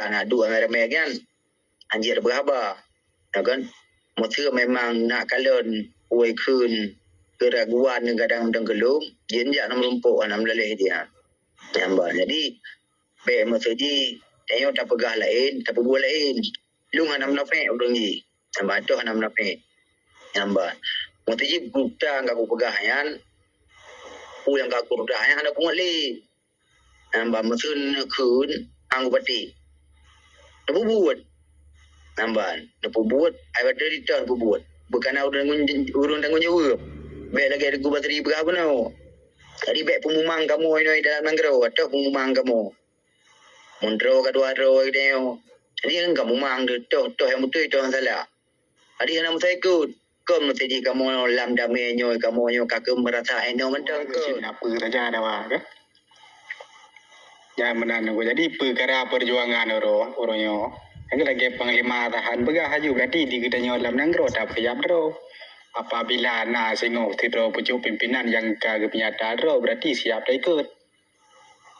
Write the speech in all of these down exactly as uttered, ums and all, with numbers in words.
na duek ramé-ramé kan. Anjir beuraba. Ya kan? Meuseu memang na kalon woi kheun keuraguan ngon gadang dong geulom, jeuet jak na meurumpok hana meulaleh dia. Nyamba. Jadi, bèk meuseu jih, tanyoe tapeugah laén, tapeubuet laén. Lôn hana munafék ureueng jih. Nyamba toh hana munafék. Nyamba. Meuseu jih buta nyang ka kupeugah nyan, peue nyang ka kupeugah nyan hana kuingat lé. Nyamba meuseu neukheun, hana kupatéh. Neupeubuet. Nyamba, neupeubuet, ai watèe di toh neupeubuet. Beukana ureueng, ureueng tanggong jaweueb. Bèk lagèe Teungku Basri peugah bunoe. Jadi bèk peumumang kamoe inoe dalam nanggroe, toh peumumang kamoe. Meudroe ka dua droe geutanyoe. Jadi kan ka mumang deuh, toh, toh nyang beutôi, toh nyang salah. Jadi hana meusaikot. Kon meuseu jih kamoe lam damé nyoe, kamoe nyoe ka keuh meurasa inoe mantong kon. Cit na peue saja dawa, kan? Nyan meunan, jadi peukara peujuangan uroe, uroe nyoe. Nyang lagèe Panglima Tahan peugah laju, berarti di geutanyoe lam nanggroe tapeusiap droe. Apabila na singoh sidroe pucuk pimpinan nyang ka geupeunyata droe, berarti siap taikot.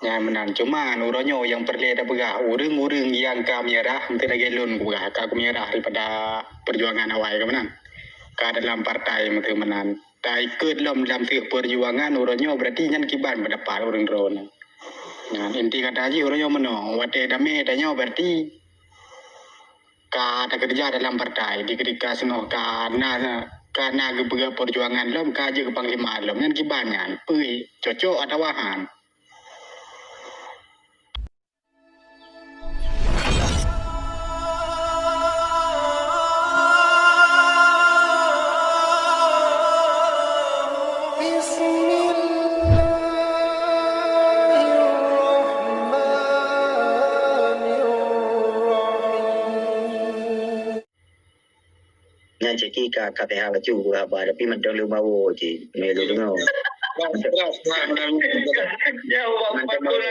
Nyan meunan. Cuman uroe nyoe nyang peureulèe tapeugah, ureueng-ureueng nyang ka meunyeurah, meusti lagèe lôn kupeugah, ka kumeunyeurah daripada peujuangan awai ka meunan. Ka dalam partai meusti meunan. Taikot lom dalam teuh peujuangan uroe nyoe, berarti nyan kiban peundapat ureueng droeneuh. Nah, inti kata jih uroe nyoe meunoe, watèe damé tanyoe berarti ka takeureuja dalam partai. Di keudika singoh ka na, ka na geupeugah peujuangan lom, ka jeuet keu panglima lom. Nyan kiban nyan. Peue, cocok atawa han? Bismillahirrahmanirrahim. Nyan cit ka, ka T H bacut haba, tapi mantong lôn bawoe cit. Meunan lôn deungoe. Keras, keras, keras, keras. Ya, Abang, mantong bawoe.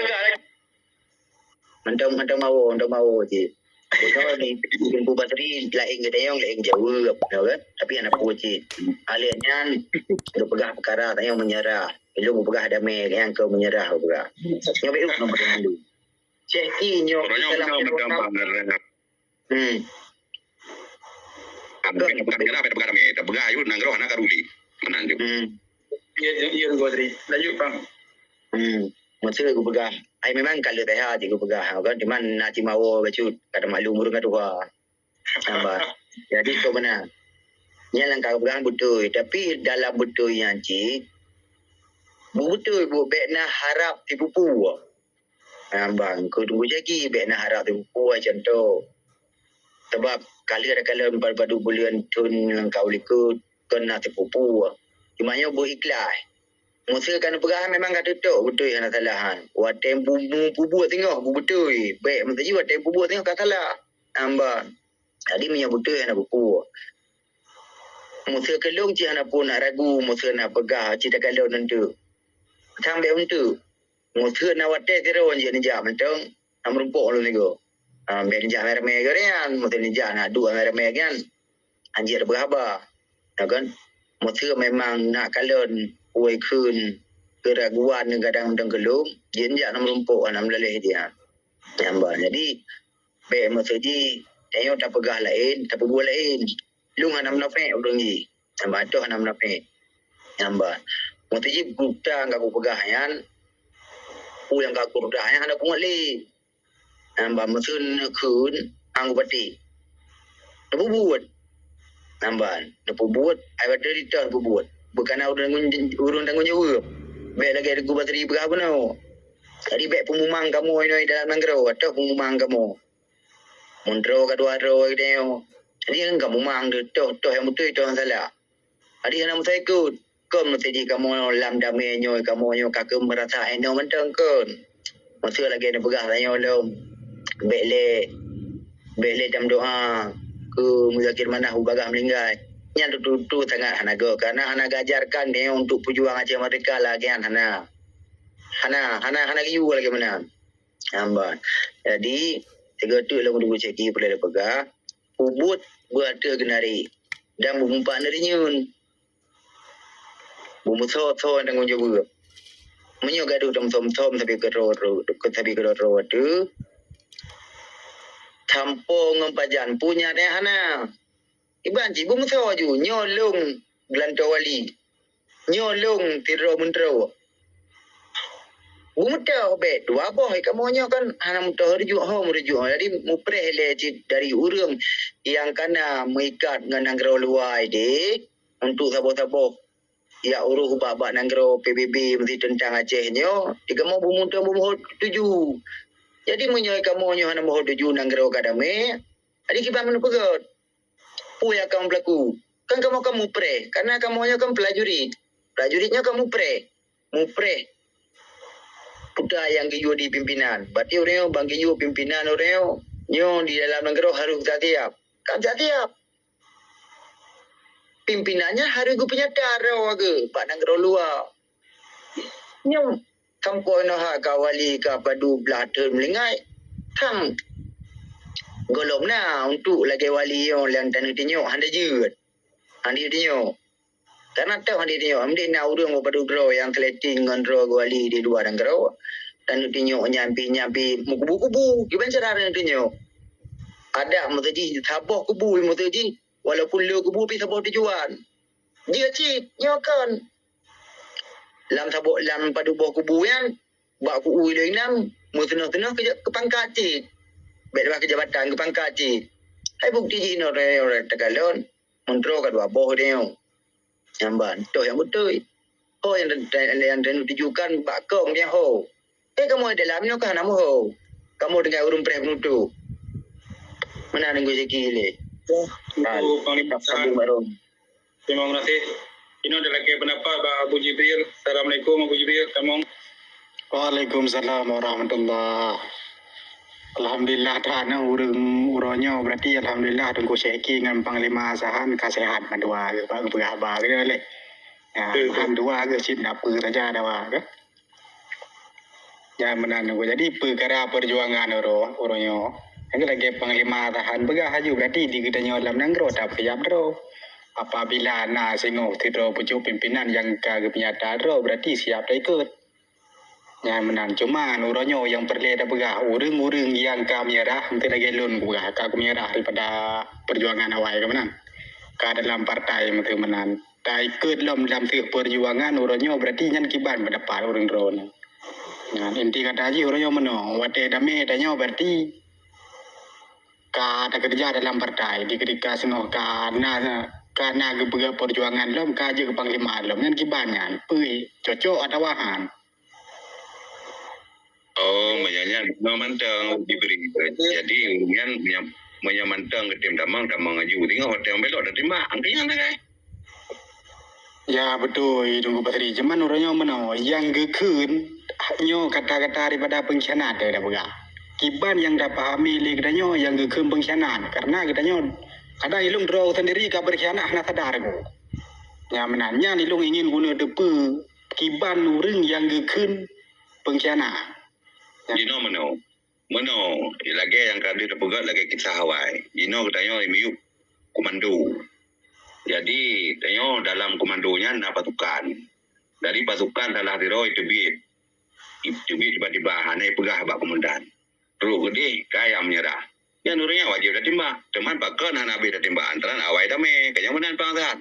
Mantong, mantong bawoe, mantong bawoe cit. Bunoe di Teungku Basri laén geutanyong, laén geujaweueb, ya kan? Tapi hana peue cit. Alèh nyan, geupeugah peukara tanyoe meunyeurah. Ilôn geupeugah damé, nyang keu meunyeurah geupeugah. Nyoe beu nomor satu. Cek i nyoe. Orang nyoe dalam, dalam, dalam. Hmm. Bukan, bukan meunyeurah, tapi peugah damé. Tapi peugah ayun nanggroe hana ka ruli. Meunan ju. Hmm. Ya, ya, ya, Teungku Basri. Lanjut, Bang. Hmm. Maksud aku peugah, ai memang ka lheueh T H jih aku peugah. Kan, cuman na cit bawoe bacut. Ka tamaklum ureueng ka tuha. Nyamba. Jadi, keu meunan. Nyan nyang ka peugah beutôi. Tapi, dalam beutôi nyan cit, beutôi buet bèk na harab tipu-tipu. Nah, bang, keu Teungku Jaki bèk na harab tipu-tipu, contoh. Sabab ka lheueh takalon padub buleuen thôn nyang ka u likot, kon na tipu-tipu. Cuma nyoe beu ikhlaih. Meuseu ka neupeugah memang ka teutok beutôi hana salah han. Watèe bu-, bu-, peubuet singoh bu-, beutôi. Bèk meuseu jih watèe peubuet singoh ka salah. Nyamba. Jadi meunyoe beutôi hana peupuwoe. Meuseu keu lôn cit hana peue nak ragu, meuseu nak peugah cit takalon eunteuk. Sang bèk eunteuk. Meuseu na watèe sidroe jeuet neujak mantong, na meurumpok lôn sigoe. Ah, bèk neujak ramè-ramè geuh nyan, meuseu neujak na duek ramè-ramè nyan. Anjir beuhaba. Ya kan? Meuseu memang na kalon woi kheun keuraguan ngon gadang mantong keu lôn, jeuet neujak na meurumpok, na meulaleh jih. Nyamba. Jadi, bèk meuseu jih, tanyoe tapeugah laén, tapeubuet laén. Lôn hana munafék ureueng jih. Nyamba toh hana munafék. Nyamba. Meuseu jih buta nyang ka kupeugah nyan, peue nyang ka kupeugah nyan hana kuingat lé. Nyamba meuseu neukheun, hana kupatéh. Neupeubuet. Nyamba, neupeubuet, ai watèe di toh neupeubuet. Beukana ureueng, ureueng tanggong jaweueb. Bèk lagèe Teungku Basri peugah bunoe. Jadi bèk peumumang kamoe inoe dalam nanggroe, toh peumumang kamoe. Meudroe ka dua droe geutanyoe. Jadi kan ka mumang deuh, toh, toh nyang beutôi, toh nyang salah. Jadi hana meusaikot. Kon meuseu jih kamoe lam damé nyoe, kamoe nyoe ka keuh meurasa inoe mantong kon. Meuseu lagèe neupeugah tanyoe lom. Bèk lé, bèk lé tameudoa keu Muzakir Manaf u bagaih meuninggai. Nyan tutoe-tutoe sangat hana göt, kareuna hana geuajarkan tanyoe untuk peujuang Aceh Merdeka lagèe nyan hana. Hana, hana, hana geuyue lagèe meunan. Nyamba. Jadi, sigoe teuk lôn Teungku Syeki peureulèe peugah, peubuet beu ateueh geunari dan beumeupat neurinyun. Beumeusoe-soe tanggong jaweueb. Meunyoe gadoh teumeusom-som sabe keudroe-droe, sabe keudroe-droe teuh, Sampoe ngon pajan pun nyan hana. Iban cit beumeusoe ju, nyoe lôn geulantoe wali. Nyoe lôn sidroe meuntroe. Beumeutoh bèk dua boh, kamoe nyoe kan hana meutoh rujuk ho, meurujuk ho. Jadi mupreh lé cit dari ureueng nyang kana meuikat ngon nanggroe luwa deh, untuk saboh-saboh jak urôh bak-bak nanggroe P B B meusti teuntang Aceh nyoe, di kamoe beumeutoh beumeuhot tuju. Jadi meunyoe kamoe nyoe hana meuhot tuju nanggroe ka damé, jadi kiban meuneuk peugöt. Peue nyang ka meubeulaku? Kan kamoe ka mupreh, karena kamoe nyoe kan prajurit. Prajurit nyoe ka mupreh. Mupreh peue nyang geuyue di pimpinan. Berarti ureueng nyoe ban geuyue pimpinan ureueng nyoe, nyoe di dalam nanggroe harôh siap-siap. Ka siap-siap. Pimpinan nyan harôh geupeunyata droe geuh bak nanggroe luwa. Nyoe sampoe nyoe ha ka wali ka padub blaih thon meuninggai. Kan gohlom na untuk lagèe wali nyoe nyang taneuk tunyok hana jeuet. Hana tunyok. Karena toh hana tunyok, meunan na ureueng padub droe nyang seuleting ngon droe wali di luwa nanggroe. Taneuk tunyok nyan pih, nyan pih meukubu-kubu, kiban cara taneuk tunyok. Adak meuseujih saboh kubu meuseujih, walaupun le kubu pih saboh tujuan. Jeuet cit, nyoe kon. Lam saboh, lam padub boh kubu nyan, bak kubu ilèe inong, meuseunoh-seunoh keu, keu pangkat cit. Bèk dibah keu jabatan, keu pangkat cit. Hai bukti jih inoe, inoe, inoe takalon, meuntroe ka dua boh nyoe. Nyan ban, toh nyang beutôi. Ho nyang, nyang, nyang tujukan bak kong nyan ho. Eh, kamoe dalam nyoe ka hana meuho. Kamoe tinggai ureueng preh peunutôp. Meunan Teungku Syeki lé. Untuk Panglima Sa'an. Terima kasih. Inoe ada lagi pendapat bak Abu Jibril. Assalamualaikum Abu Jibril. Kamoe. Waalaikumsalam warahmatullah. Alhamdulillah that na ureueng uroe nyoe, berarti alhamdulillah Teungku Syeki ngon Panglima Sa'an ka sehat mandua geuh, bak geupeugah haba geuh lé. Ya, betul, betul. Alhamdulillah geuh cit na peue saja dawa geuh. Nyan meunan Teungku. Jadi peukara peujuangan uroe, uroe nyoe, lagèe Panglima Sa'an peugah laju, berarti di geutanyoe lam nanggroe tapeusiap droe. Apabila na singoh sidroe pucôk pimpinan nyang ka geupeunyata droe, berarti siap taikot. Nyan meunan. Cuman uroe nyoe nyang peureulèe tapeugah, ureueng-ureueng nyang ka meunyeurah, meusti lagèe lôn kupeugah, ka kumeunyeurah daripada peujuangan awai ka meunan. Ka dalam partai meusti meunan. Taikot lom lam teuh peujuangan uroe nyoe, berarti nyan kiban peundapat ureueng droeneuh. Nyan inti kata jih uroe nyoe meunoe, watèe damé tanyoe berarti ka takeureuja dalam partai, di keudika singoh ka na, ka na geupeugah peujuangan lom, ka jeuet keu panglima lom. Nyan kiban nyan, peue cocok atawa han? Oh, meunyoe nyan, meunyoe mantong diberi. Jadi, ureueng nyan, meunyoe, meunyoe mantong geutem tamong, tamong laju. Singoh watèe nyang belok tatimbak, angkeu nyan sagai. Ya, beutôi, Teungku Basri. Cuman uroe nyoe meunoe, nyang geukheun nyoe kata-kata daripada pengkhianat, dia dah peugah. Kiban nyang tapahami lé geutanyoe nyang geukheun pengkhianat. Karena geutanyoe kadang ilôn droe sendiri ka berkhianat hana sadar geuh. Nyan meunan, nyan ilôn ingin guna teupeu kiban ureueng nyang geukheun pengkhianat. Jinoe meunoe. Meunoe, lagèe nyang ka lheueh teupeugah lagèe kisah awai. Jinoe geutanyoe miyueb komando. Jadi, tanyoe dalam komando nyan na pasukan. Dari pasukan salah sidroe teubiet. Teubiet tiba-tiba hana peugah bak komandan. Trok keudeh ka nyang meunyeurah. Nyan ureueng nyan wajéb tatimbak. Teuma pakon hana habéh tatimbak antara awai damé. Ka nyang meunan Bang Azhar.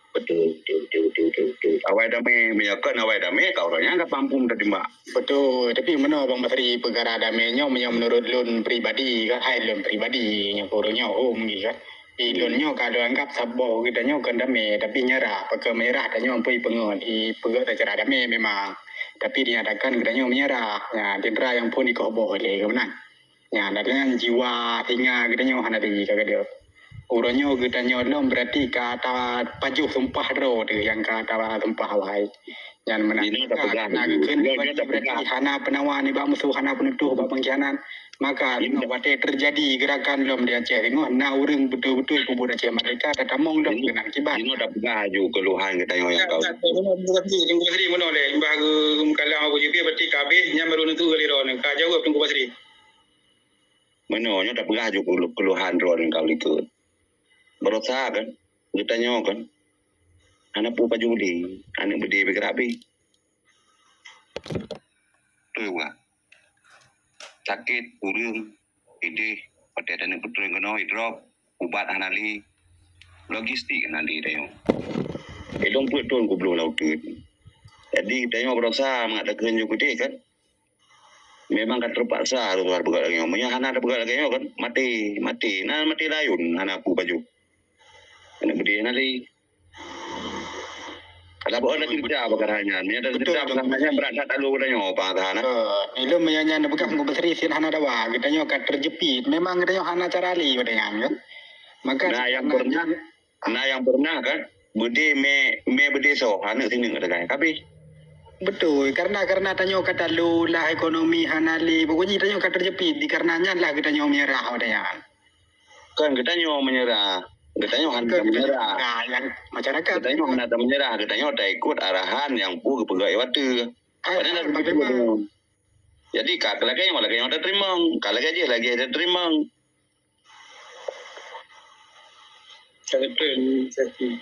Betul, betul, betul, betul, betul, betul. Awai damé, meunyoe kon awai damé, ka ureueng nyan ka paham tatimbak. Betul, tapi meunoe Bang Basri, peukara damé nyoe, meunyoe meunurot lôn pribadi kan, hai lôn pribadi, nyoe keu ureueng nyoe hom gitu kan. Di lôn nyoe ka lôn anggap saboh geutanyoe kon damé, tapi nyerah, pakon meunyeurah tanyoe ampui peungeut, i peugah secara damé memang. Tapi dinyatakan geutanyoe meunyeurah. Nah, teuntara nyang phon dikoh boh lé, keu meunan. Nyan, dan nyan jiwa singa geutanyoe hana lé ka gadôh. Uroe nyoe geutanyoe lom berarti ka tapajoh sumpah droe teuh nyang ka tasumpah awai. Nyan meunan. Ini dah maka peugah na laju. Geukheun nyoe, nyoe dah berarti peugah. Hana peunawa nibak musoh, hana peunutoh bak pengkhianat. Maka ini nyoe dah watèe teujadi geurakan lom di Aceh singoh, na ureueng beutôi-beutôi peubuet Aceh Merdeka, tatamong lom ini, keunan kiban. Ini dah peugah laju keluhan geutanyoe nyang ya, kau. Ya, Teungku Basri, Teungku Basri, meunoe lé. Imbah geu-, meukalam Abu Jibril, berarti ka habéh, nyan baru neuteupeue lé droeneuh. Ka jaweueb Teungku Basri. Meunoe nyoe tapeugah ju kelu-, keluhan droeneuh ka likot. Baroesa kan, geutanyoe kan, hana peue pajoh lé, aneuk beudé beu geurabi. Beutôi, Wak. Sakét ureueng, ideh, watèe taneuk peutreun keunoe idrop, ubat hana lé, logistik hana lé tanyoe. Ilong peuet thon kubloe lam uteuen. Jadi tanyoe baroesa mangat takheun ju keudeh kan. Memang ka teupaksa harôh peugah lagèe nyoe. Meunyoe hana tapeugah lagèe nyoe kan, maté, maté. Na maté layôn hana ku pajoh. Aneuk beudé hana lé. Ada buat lagi kerja apa katanya. Ni ada kerja apa katanya berat tak tahu katanya apa katanya. Ilong meunyoe nyan peugah ngon beuseri sien hana dawa. Geutanyoe ka teujeupiet. Memang geutanyoe hana cara lé pada nyan kan. Maka na nyang pernah, na nyang pernah kan, beudé mé, mé beudé soe, aneuk sineuk teukai. Tapi beutôi, karena, karena tanyoe ka talu lah ekonomi hana lé. Pokoknya tanyoe ka teujeupiet, di karena nyan lah geutanyoe menyerah pada nyan. Kan geutanyoe menyerah. Geutanyoe hana menyerah. Nah, yang masyarakat. Geutanyoe hana menyerah, geutanyoe taikot arahan nyang peue geupeugah iwate. Padahal memang. Jadi ka lagèe nyoe, lagèe nyoe tateurimong, ka lagèe jih, lagèe tateurimong. Ka beutôi, Zaki.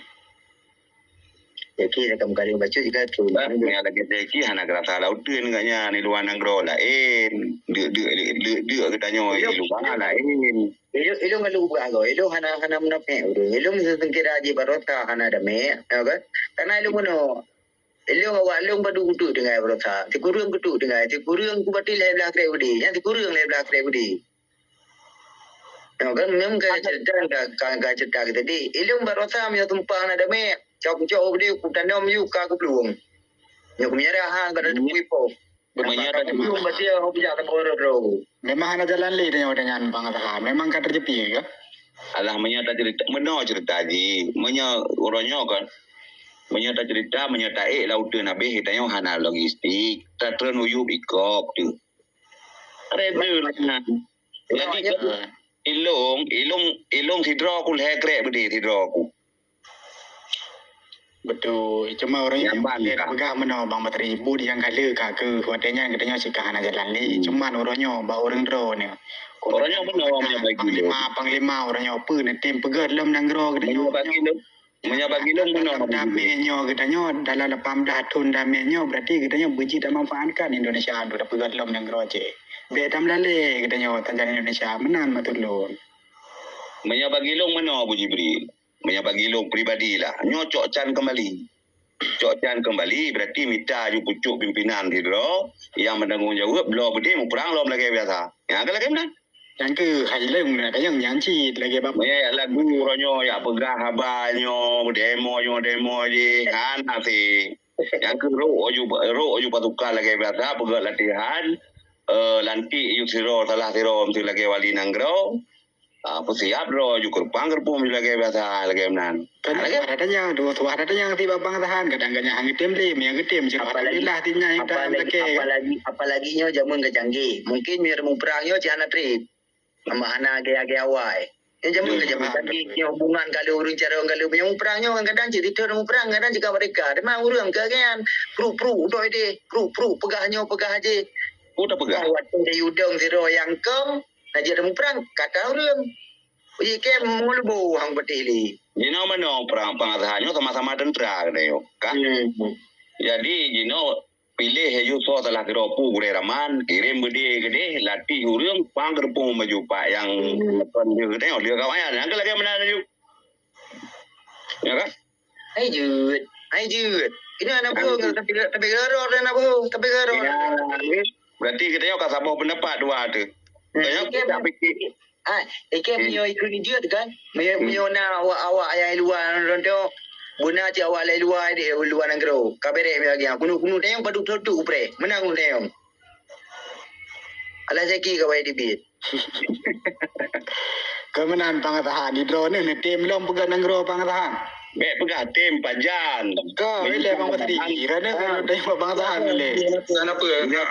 Zaki dah kamu kali baca juga tu. Bah, yang lagèe Zaki hana geurasa lam uteuen geuh nyan, di luwa nanggroe laén. Deuk-deuk, deuk-deuk geutanyoe di luwa laén. Ilong, ilong kalau ubah kau, ilong hana, hana munafék ureueng. Ilong seungkira jih baroesa hana damé, ya kan? Karena ilong meunoe. Ilong awak lôn padub kutuk tinggai baroesa. Sikureueng kutuk tinggai, sikureueng kubaté lhèe blah krèk udé. Nyan sikureueng lhèe blah krèk udé. Nyoe kan, nyoe ka cerita, ka, ka, ka cerita kita di. Ilong baroesa meunyoe tumpang na damé, cok-cok udé kutanom yue ka kuplueng. Nyoe kumeunyeurah ha, ka tateupeue ipo. Meunyoe tateupeue berarti ya, aku bijak teupeu droe. Memang hana jalan lé tanyoe dengan Bang Tahan. Memang ka teujeupiet kah? Alah, meunyoe tacerita, meunoe cerita jih. Meunyoe uroe nyoe kan, meunyoe tacerita, meunyoe taék lam uteuen habéh, tanyoe hana logistik. Tatreun uyueb ikop tu. Reda lah nyan. Jadi, ilong, ilong, ilong sidroe ku lhèe krèk beudé sidroe ku. Beutôi. Cuma ureueng nyang peugah meunoe Bang Batri, buet nyang ka le ka keuh, watèe nyan geutanyoe sika hana jalan lé. Cuman uroe nyoe bak ureueng droeneuh. Uroe nyoe meunoe meunyoe bagi lôn. Panglima, panglima uroe nyoe peue neutem peugöt lom nanggroe geutanyoe. Meunyoe bagi lôn, meunyoe bagi lôn meunoe. Damé nyoe geutanyoe dalam lapan blah thon damé nyoe, berarti geutanyoe beujeuet tamanfaatkan Indonesia untuk tapeugöt lom nanggroe Aceh. Bèk tameulalè geutanyoe tajan Indonesia meunan maksud lôn. Meunyoe bagi lôn meunoe Abu Jibril. Meunyoe bagi lôn pribadi lah, nyoe cok can keumbali. Cok can keumbali, berarti mita ju pucôk pimpinan sidroe nyang meutanggong jaweueb, bloe beudé muprang lom lagèe biasa. Nyan keuh lagèe meunan. Nyan keuh hai lôn na tanyong nyan cit lagèe bak. Meunyoe jak lagu uroe nyoe, jak peugah haba nyoe, demo nyoe, demo jih, hana sih. Nyan keuh rôk aju, rôk aju pasukan lagèe biasa, peugöt latihan, eh, lantik ju sidroe, salah sidroe, meusti lagèe wali nanggroe. Ah, peusiap droe ju keureupang keureupung ju lagèe biasa, lagèe meunan. Kan lagèe suah that tanyong, dua suah that tanyong si Babang Tahan, kadang-kadang han geutem lé, meunyo geutem, cit alhamdulillah si nyan itam lakèe kan. Apalagi, apalagi nyoe jameun ka canggih. Mungkin meunyo muprang nyoe cit hana trép. Mama hana agé-agé awai. Nyoe jameun ka jameun canggih, nyoe hubungan ka lheueh ureueng carông ka lheueh. Meunyo muprang nyoe kadang-kadang cit titôn muprang, kadang cit ka merdeka. Teuma ureueng keu agé nyan, pruk-pruk, utoe deh, pruk-pruk, peugah nyoe, peugah jih. Oh, dak peugah. Watèe tayue dong sidroe nyang kong, na jeuet muprang, kata ureueng. Uji kem meuleubu hang peutéh lé. Jinoe meunoe prang Bang Azhar nyoe sama-sama teuntra geutanyoe, kan? Hmm. Jadi jinoe piléh laju soe salah sidroe peue gurèe raman, kirém beudé keudeh, latih ureueng, pang keureupung maju pak nyang kon lheueh geutanyoe, lheueh kawan nyan. Nyang keu lagèe meunan laju. Ya kan? Hai jeuet, hai jeuet. Ini aneuk buah, tapi, tapi geror dan aneuk buah, tapi geror. Ya, berarti geutanyoe ka saboh pendapat dua tu. Hmm. Geutanyoe tak pikir. Ah, ikan meunyoe ikheun jeuet kan? Meunyoe, meunyoe na awak-awak nyang luwa nonton, beuna cit awak nyang luwa di luwa nanggroe. Ka bereh meunyoe lagèe nyan. Keuneuk-keuneuk tayong padub thon tu upreh. Meunang keuneuk tayong. Alah Zaki ka wai dibiet. Keu meunan Bang Tahan, di droeneuh neutem lom peugah nanggroe Bang Tahan. Bèk peugah tem pajan. Ka ilèe Bang Patri, droeneuh ka neutem Bang Tahan ilèe. Kenapa?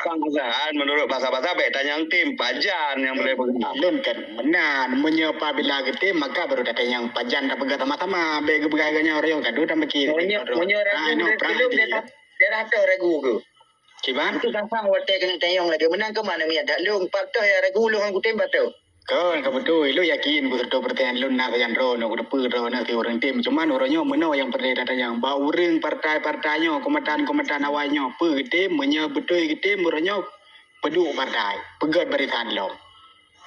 Bang Tahan, menurut bahasa-bahasa bèk tanyong tem pajan nyang boleh peugah. Lôn kan meunan, meunyoe apabila geutem maka baru tatanyong pajan tapeugah sama-sama, bèk geupeugah geuh nyan ureueng ka dua tameuki. Meunyoe, meunyoe ragu, belum dia, dia rasa ragu ke? Kiban? Itu gampang watèe keuneuk tanyong lagèe meunan keu mana miet dak lôn, pat toh ya ragu lôn ngon kutem pat toh. Kon, ka beutôi. Lôn yakin beureutôh peureutôh lôn na sajan droeneuh, kuteupeue droeneuh si ureueng tem. Cuman uroe nyoe meunoe nyang peureulèe tatanyong. Bak ureueng partai-partai nyoe, komandan-komandan awai nyoe, peue geutem, meunyoe beutôi geutem, uroe nyoe peuduek partai, peugöt barisan lom.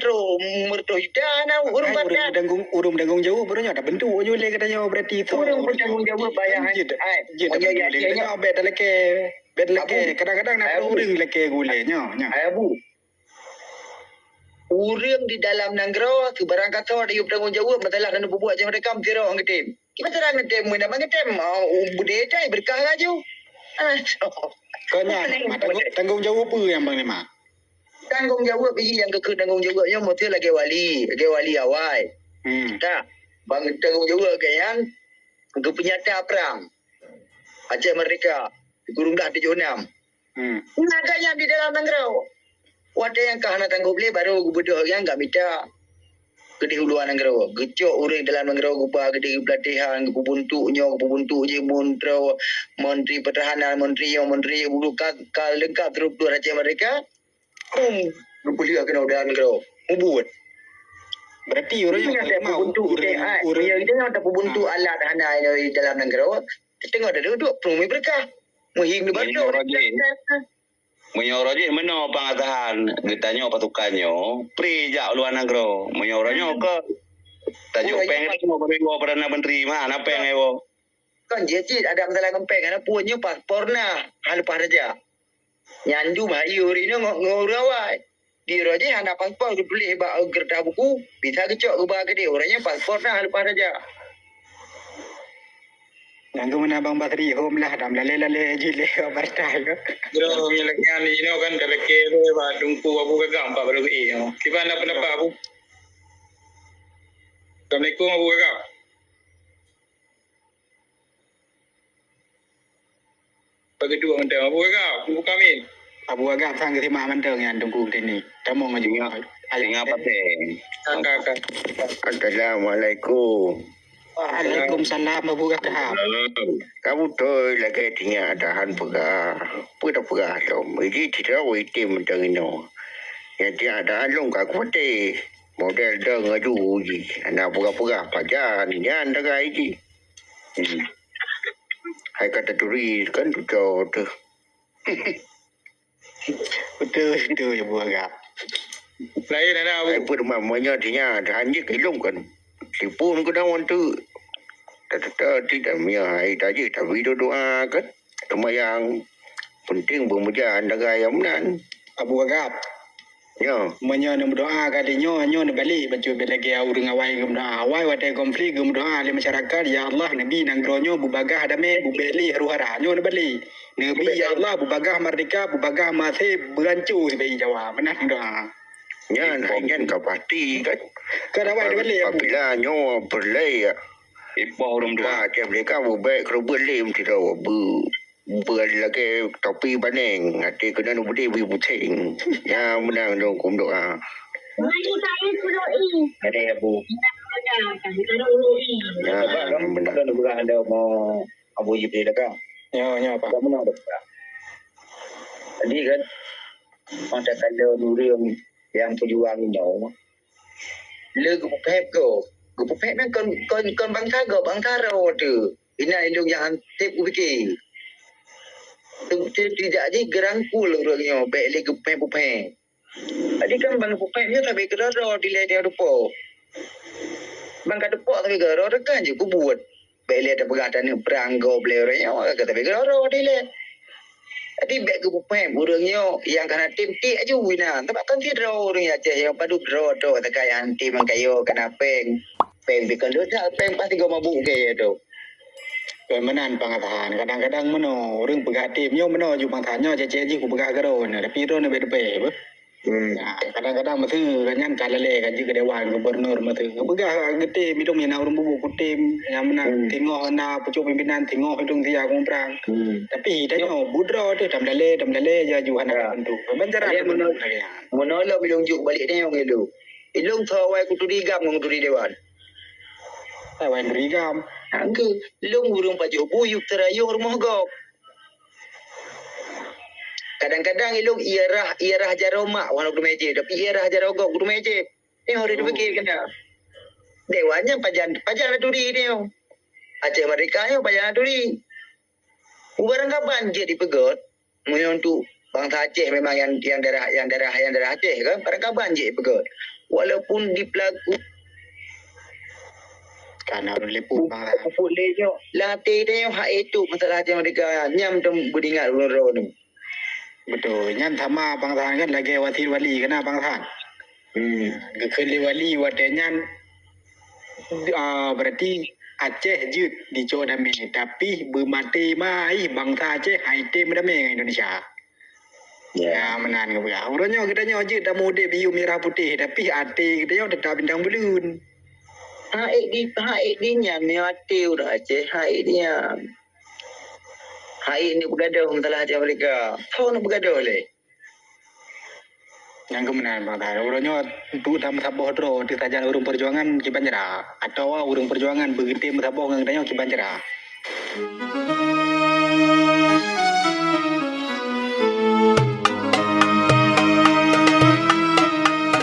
trok meureutoh juta na ureueng. Hai, ureueng pakat. Tanggung, ureueng tanggung jaweueb ureueng nyoe tabentuk nyoe lé geutanyoe berarti tu. Ureueng bertanggung jaweueb bayar. Jeuet, hai, jeuet meunyoe tabentuk lé geutanyoe, bèk talakèe, bèk talakèe. Abu. Kadang-kadang na ureueng lakèe gulèe nyoe, nyoe. Hai, Abu. Ureueng di dalam nanggroe, sibarang kasoe, ayue tanggung jaweueb masalah nyang peubuet jih meurdeka, meusidroe geutem. Kiban cara geutem, meunyoe ban geutem, oh, budaya tai beureukat laju. Ah, so. Kon nyan, tanggung, tanggung jaweueb peue nyang Panglima? Tanggung jaweueb biji nyang keu tanggung jaweueb nyoe meusti lagèe wali, lagèe wali awai. Hmm. Ka, ban tanggung jaweueb lagèe nyan, geupeunyata prang Aceh Merdeka, geurundah tujoh nam. Hmm. Nah, ka nyan di dalam nanggroe. Watèe nyang ka hana tanggôp lé, baru geubeudôh nyang ka mita keudéh u luwa nanggroe. Geucok ureueng dalam nanggroe, geuba keudéh peulatihan, geupeubuntuk nyoe, geupeubuntuk jih, menteri, menteri pertahanan, menteri nyoe, menteri nyoe, ka, ka leungkap trok dua Aceh Merdeka. Hum, geupeulheueh keunoe dalam nanggroe. Mubuet. Berarti ureueng nyoe, meunyoe ureueng, ureueng, meunyoe ureueng nyoe tapeubuntuk alat hana di dalam nanggroe, teungoh taduek-duek peue meubeureukat. Meuhim di baroe. Meunyoe uroe jih meunoe pang atahan, geutanyoe pasukan nyoe, pri jak u luwa nanggroe. Meunyoe uroe nyoe keuh, tajok péng geutanyoe bak Perdana Menteri mah, hana péng iwoe. Kon jih cit, adak meusalah ngon péng, hana peue nyoe paspor na, hana leupah raja. Nyan ju bahayeu ureueng nyoe ngon, ngon ureueng awai. Di uroe jih hana paspor geutuléh bak, eh, keureutah buku, bisa geucok geuba keudéh, uroe nyoe paspor na, hana leupah raja. Nyang keumeuna Bang Basri hom lah, dam lalé-lalé jih lé partai ke. Bro, nyeleknya ni, you know, kan, dah leke tu, Pak Tungku Abu Gagam, Pak Baru, eh, you know. Kiban dah pendapat Abu? Assalamualaikum, Abu Gagam. Bagi dua mantong. Abu Gagam, buka min. Abu Gagam sang simak mantong nyan Tungku tini. Tamong aju. Singa, singa paten. Ka, ka, ka. Assalamualaikum. Waalaikumsalam, Abu Gagam. Ka beutôi lagèe tinyak tahan peugah. Peue tapeugah lom. Iji tidak waitim mantong inoe. Nyang tinyak tahan lom ka kuaté. Model dong aju jih. Hana peugah-peugah pajan nyan tagai jih. Hmm. Hai ka taturi kan tuco teuh. Beutôi, beutôi, Abu Gagam. Laén hana, Abu. Hai peurumahan meunyoe tinyak tahan jih kilong kan. Sipun keunan wan tu. Tata-tata tidak mia hai tajih tapi doa kan. Seumayang. Penting beumeujan tagai nyang meunan. Abu Gagam. Ya. Meunyoe neumeudoa ka di nyoe, nyoe neubalek bacut bèk lagèe ureueng awai geumeudoa. Awai watèe konflik geumeudoa lé masyarakat, "Ya Allah, neubi nanggroe nyoe beubagaih damé, beubèk lé huru-hara." Nyoe neubalek. Neubi, "Ya Allah, beubagaih merdeka, beubagaih maséh, beuranco sibèe Jawa." Meunan doa. Nyan, hai nyan ka pasti kan. Ka dawai neubalek, Abu. Apabila nyoe peureulèe ya. Ipoh ureueng dua. Ka Aceh Merdeka beubèk keureubeuen lé meusidroe beu. Bukan lagèe topi baneng, até keunan beudé bui puténg. Nyang meunang dong kum doa. Ada ya, Bu. Ya, benar. Ada beurah ada mau Abu Jibril dah kan? Ya, ya, Pak. Tak benar dah. Jadi kan, masa kala nurung yang pejuang inoe, le geupeuphét gob. Geupeuphét nyan kon, kon, kon bansa gob, bansa droe teuh. Inan ilôn nyang han sép kupike. Teuntèe tidak jih geurangkul ureueng nyoe, bèk lé geupeuphét-peuphét. Jadi kan ban geupeuphét nyoe sabe keudroe-droe dilèe nyoe dupo. Ban ka dupo sabe keudroe-droe teuka jeuet kubuet. Bèk lé tapeugah taneuk prang gob lé ureueng nyoe, ka sabe keudroe-droe dilèe. Jadi bèk geupeuphét ureueng nyoe nyang ka na tem tiek aju inan. Sabab kan sidroe ureueng Aceh nyoe padub droe tôk teuka nyang tem nyang kayo kana péng. Péng pih kon dosa, péng pasti gob mabuk ke ya tu. Kon meunan Bang Than, kadang-kadang meunoe ureueng peugah tem nyoe meunoe ju Bang Than nyoe cék-cék jih kupeugah keudroe nyoe, tapi droeneuh bèk teupeu beuh. Hmm. Nah, kadang-kadang meuseu nyan ka lalé ka jeuet keu dewan gubernur meuseu. Peugah geutem idong nyang na ureueng bubu kutem nyang meunan, hmm, teungoh na pucuk pimpinan, teungoh idong sia kumprang. Hmm. Tapi tanyoe budroe teuh tam lalé, tam lalé ja ju hana, ya, tentu. Ban cara, ya, meunoe, meunoe lom idong juk balik tanyoe ngilu. Ilôn tho awai kuturi gam ngon kuturi dewan. Awai kuturi gam. Angke, ilôn ureueng pajoh buyuek teurayong rumoh gob. Kadang-kadang ilôn iarah, iarah jaroe mak wan kuturi meujép, tapi iarah jaroe gob kuturi meujép. Nyoe harôh tapike keunan. Dewan nyan pajan, pajan na turi nyoe. Aceh Merdeka nyoe pajan na turi. Barangkaban jeuet dipeugöt, meunyoe untuk bansa Aceh memang yang, yang daerah, yang daerah, yang daerah Aceh kan, barangkaban jeuet dipeugöt. Walaupun di pelaku kana ureueng liput bang lah. Pupuk lé nyoe, latih teuh hak itu masalah Aceh Merdeka nyam tem beuingat ulôn droe nyoe. Beutôi, nyan sama Bang Than kan lagèe Wasit Wali kana Bang Than. Hmm. Geukheun lé Wali watèe nyan, ah, berarti Aceh jeuet dicok damé, tapi beumaté maih bansa Aceh hai tem damé ngon Indonesia. Ya. Ya, meunan geupeugah. Uroe nyoe geutanyoe jeuet tamudép biyeu mirah putéh, tapi até geutanyoe teutap bintang buleuen. Hai di, hai di nyan meunyoe até ureueng Aceh, hai di nyan. Hai ni beugadoh masalah Aceh Merdeka. Soe ni beugadoh lé? Nyang keu meunan, Bang Than. Uroe nyoe untuk tameusaboh droe, teuh sajan ureueng peujuangan kiban cara. Atawa ureueng peujuangan beugeutem meusaboh ngon geutanyoe kiban cara.